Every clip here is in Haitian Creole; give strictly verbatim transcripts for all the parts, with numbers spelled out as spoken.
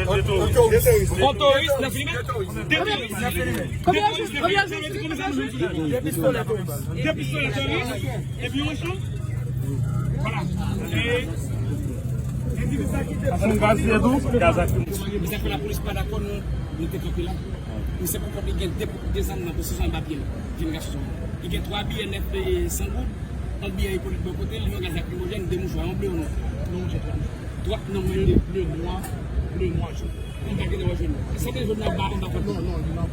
On touriste, neuf millimètres. Deux toristes, neuf millimètres. Deux toristes, neuf millimètres. De pistolè toris. De pistolè toris. Epi yon echanj. Vwala. E, e di sa ki te. Sa fè lapolis pa dakò, nou, nou te kanpe la. Men se poukont li gen de, de zam nan posesyon anba pye l. Jenn gason. Li gen twa biyè nèf e san goud, yon biyè Ipolit bò kote l, yon gaz lakrimojèn, de mouchwa, yon ble, yon nwa. Twa, non, men le, le nwa, le nwa jou. Anba gen wè jwenn. Sa te jwenn anba, anba kòd. Non, non, li nan.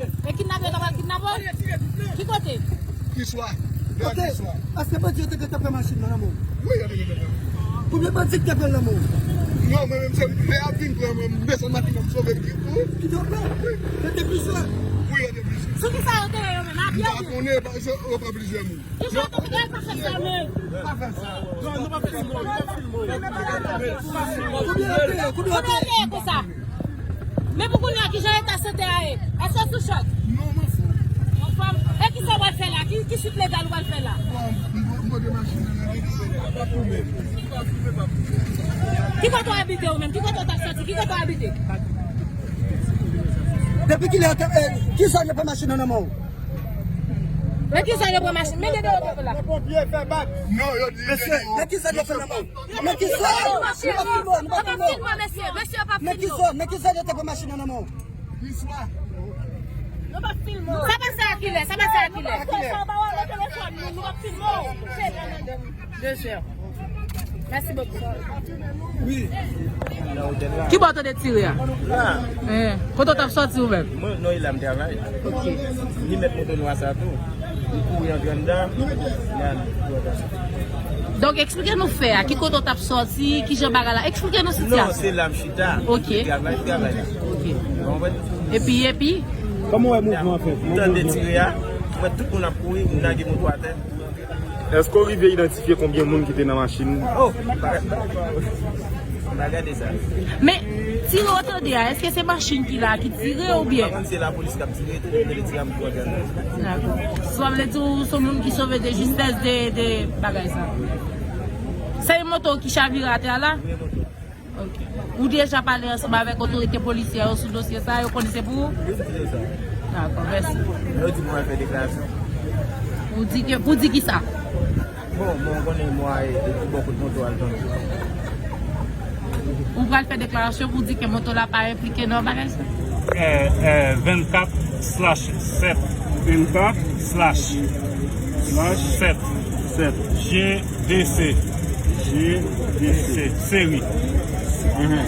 E kidnapè yo ta pral kidnape w? Ki kote? Kiswa. Kote? Èske bandi yo te gentan pran machin nan nan men w? Wi, yo te gentan pran. Konbyen bandi ki te pran l nan men w? Non, mwen menm se pè a vin pran mwen, m desann machin nan, m sove m. Ki te pran? Wi. Yo te plizyè? Wi, yo te plizyè. Sou ki sa yo te ye yo menm? A pye? M pa konnen, yo pran plizyè moun. Ki jan w te fè sa, men? Pa fè sa. Non, nou pa filme, nou pa filme. Konbyen yo te ye? Konbyen yo te ye konsa? Men pou kounye a, ki jan eta sante a ye? Èske w sou chòk? Non, m anfòm. Anfòm? E ki sa w pral fè la? Ki, ki swit legal w pral fè la? Bon, m, m, m pote machin nan nan. Ki kote w abite ou menm? Ki kote w t ap soti? Ki kote w abite? Depi kilè yo te, eh, ki zòn yo pran machin nan nan men w? Men ki zòn yo pran machin? Men gen de oto la. Mesye, men ki zòn yo pran nan men w? Men ki zòn? Nou pa filme w, nou pa filme w. Men ki zòn, men ki zòn yo te pran machin nan nan men w? Sa pase a kilè? Sa pase a kilè? De zè. Mèsi bokou. Wi. Ki bò w te tire a? La. Eh, kote w t ap sòti ou menm? Mwen, non, e la m travay. Ok. Li met moto nwa sa tou. Li kouri antre anndan. Donk, eksplike nou fè a. Ki kote w t ap sòti? Ki jan bagay la? Eksplike nou sitiyasyon. Non, se la m chita. Ok. Travay, travay. Ok. Ou konprann? Epi, epi? Kòman w wè mouvman an fèt? M tande tire a. M wè tout moun ap kouri, m lage moto atè. Èske w rive idantifye konbyen moun ki te nan machin? Oh, m pa, m pa gade sa. Men, tire w tande a, èske se machin ki la ki tire oubyen? M pa konn si se lapolis k ap tire, tou moun ki tire a, m tou antre anndan. Dakò. Sa vle di w se yon moun ki sove de jistès de, de bagay sa. Se yon moto ki chavire atè a la? Wi, moto. Ok. Ou deja pale ansanm avèk otorite polisyè yo sou dosye sa, yo konnen se pou ou? Wi, m konnen sa. Dakò, mèsi. Yo di pou mwen fè deklarasyon. Pou di ke, pou di ki sa? Bon, bon, ou konnen mwen e, e pi bò kote moto al tonbe. Ou pral fè deklarasyon pou di ke moto la pa enplike nan bagay sa? Eh, eh, vennkat slash sèt. Vennkat slash sèt. Sèt. G D C. G D C. Seri. Mhm.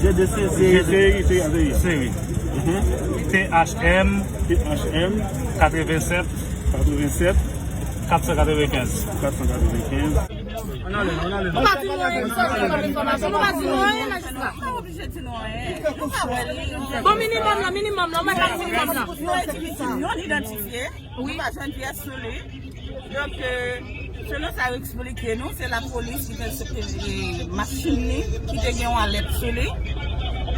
G D C, seri. Seri, seri, seri. Seri. Mhm. T H M. T H M. Katrevennsèt. Katrevennsèt. Kat san katrevenkenz. Kat san katrevenkenz. Ann ale, ann ale. Nou pa di nou anyen, nou pa di nou anyen, majistra. Nou pa oblije di nou anyen. Nou pa wè li. Bon, minimòm lan, minimòm lan, ou mèt ba nou minimòm lan. Nou idantifye, nou idantifye. Wi. Nou pa jwenn pyès sou li. Donk, euh, selon sa yo eksplike nou, se lapolis ki te sete machin li, ki te gen yon alèt sou li.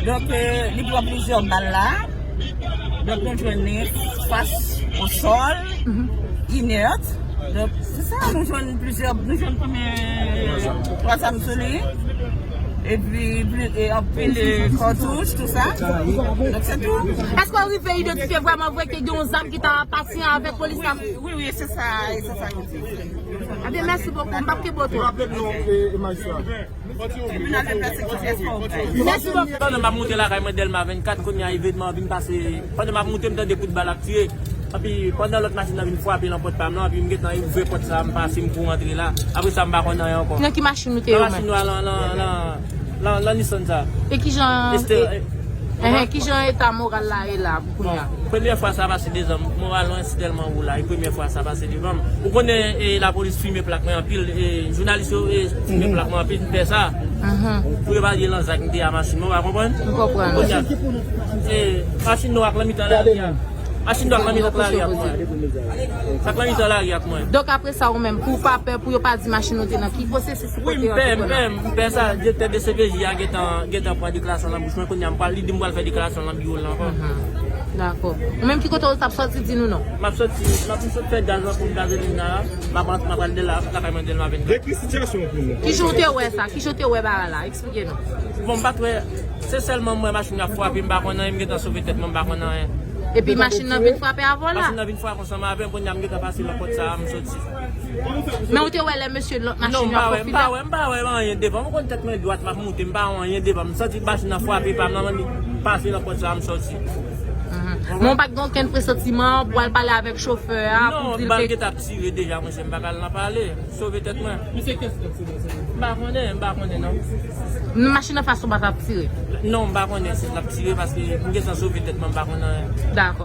Donk, euh, li pran plizyè bal la. Donk, nou jwenn li fas o sòl, inèt. Donk, se sa, nou jwenn plizyè, nou jwenn konbyen, twa zam sou li. Epi, pli-, e anpil, e, katouch, tou sa. Donk, se tou. Èske w rive idantifye vrèman vre ke gen yon zam ki ta apatyen avèk polis la? Wi, wi, se sa, e se sa yo di. Ebyen, mèsi bokou. M p ap kenbe w twòp. Raple nou, e, e majistra. Tribinal de pèsekisyon, èske w prè? Mèsi bokou. Pandan m ap moute lakay mwen, Dèlma vennkat, kounye a evènman an vin pase. Pandan m ap moute, m tande kout bal ap tire. Epi, pandan lòt machin nan vin frape nan pòt pa m nan, epi m gentan ouvè pòt sa, m pase, m kouri antre la. Apre sa, m pa konn anyen ankò. Nan ki machin ou te yo menm? Nan machin nwa, nan, nan, nan, nan, nan Nissan sa. E ki jan, Esther, e, e, enhen, ki jan eta moral la ye la pou kounye a? Bon, premyè fwa sa pase devan m, moral mwen si tèlman wo la, e premyè fwa sa pase devan m. Ou konnen, e, lapolis fimen plak mwen anpil, e, jounalis yo, e, fimen plak mwen anpil, m pè sa. Pou yo pa di lan zak m te a machin mwen, w pa konprann? M konprann. Kounye a, e, machin nwa ak lan mitan la, Machin dwat nan mitan lari ak mwen. Sa k nan mitan lari ak mwen. Donk, apre sa, ou menm, pou w pa pè, pou yo pa di machin ou te nan ki pwosesis kote yo te pran la? Wi, m pè, m pè, m pè sa, direktè D C P J a gentan, gentan pran deklarasyon nan bouch mwen, kounye a m pral, li di m pral fè deklarasyon nan biwo l la ankò. Mhm. Dakò. Ou menm ki kote ou t ap sòti, di nou non. M ap sòti, m ap sot fè gaz lan pou gazolin la. M ap rant, m ap al de la, lakay mwen Dèlma venntwa. Dekri sitiyasyon an pou nou. Kijan w te wè sa? Kijan w te wè bagay la? Eksplike nou. Bon, m pa t wè, se sèlman m wè machin nan ap frape, m pa konn anyen, m gentan sove tèt mwen, m pa konn anyen. Epi machin nan vin frape avè w la? Machin nan vin frape ansanm avè m, kounye a m gentan pase nan pòt sa a, m soti. Men ou te wè lè mesye lòt machin yo ap fofile? Non, m pa wè, m pa wè, m pa wè anyen devan. Mwen konn tèt mwen dwat, m ap moute, m pa wè anyen devan. M santi machin nan frape pa m nan, m pase nan pòt sa a, m soti. Men w pa t gen okenn presantiman pou w al pale avèk chofè a, pou di l te... Non, bal gentan ap tire deja, monchè, m pa ka al nan pale. Sove tèt mwen. Misye kiyès ki t ap tire sa? M pa konnen, m pa konnen non. Men machin nan fason pa t ap tire? Non, m pa konnen si l ap tire paske m gentan sove tèt mwen, m pa konnen anyen. Dakò.